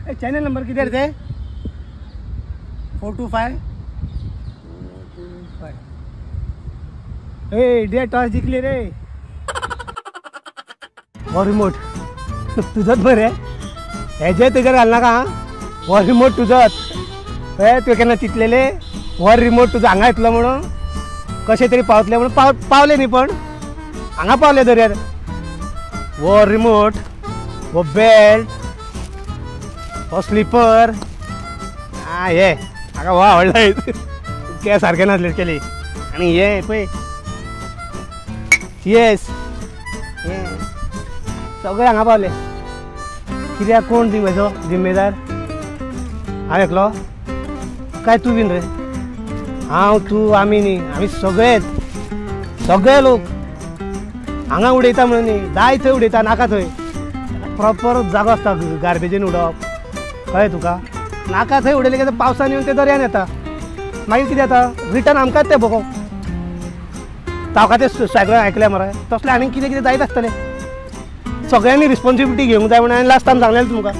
Channel number कितें रे ते? 4 2 5 5. ए इंडिया टॉस जिखली रे. हो रिमोट तुजोच बरें, हेजे तेजेर घालनाका. हो रिमोट तुजोच. हे तुवें केन्ना चिंतलेले हो रिमोट तुजो हांगा येतलो म्हणून? कशें तरी पावतले म्हणून पावले न्ही, पण हांगा पावले दर्यार. हो रिमोट, हो बेल्ट, हो स्लिपर, आ हे म्हाका हो आवडला, केस सारके नासले केली. आनी हे पळय येस, हे सगळे हांगा पावले. कित्याक? कोण हेजो जिम्मेदार? हांव एकलो काय तूं बीन रे? हांव, तूं, आमी न्ही, आमी सगळेच, सगळे लोक हांगा उडयता म्हणून न्ही, जाय थंय उडयता, नाका थंय. प्रॉपर जागो आसता गार्बेजीन उडोवप, कळ्ळें तुका? नाका थंय उडयलें की पावसान येवन तें दर्यान येता, मागीर कितें जाता? रिटर्न आमकांच तें भोगोवप. ताका तें सगळें आयकलें मरे, तसलें आनीक कितें कितें जायत आसतलें. सगळ्यांनी रिस्पोन्सिबिलिटी घेवंक जाय म्हणून हांवें लास्ट टायम सांगलेलें तुमकां,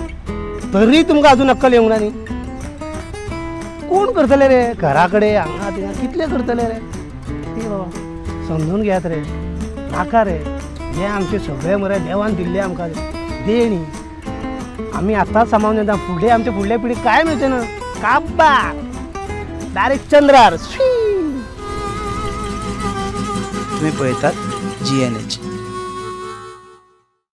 तरी तुमकां अजून अक्कल येवंक ना न्ही. कोण करतले रे घरा कडेन हांगा थिंगा कितले करतले रे? ती बाबा समजून घेयात रे, नाका रे. हें आमचें सगळें मरे देवान दिल्लें आमकां देणी, आमी आतांच सांबाळून येता, फुडें आमच्या फुडल्या पिढी काय मेळचें ना. काब्बा डायरेक्ट चंद्रार. तुम्ही पळयतात GNH.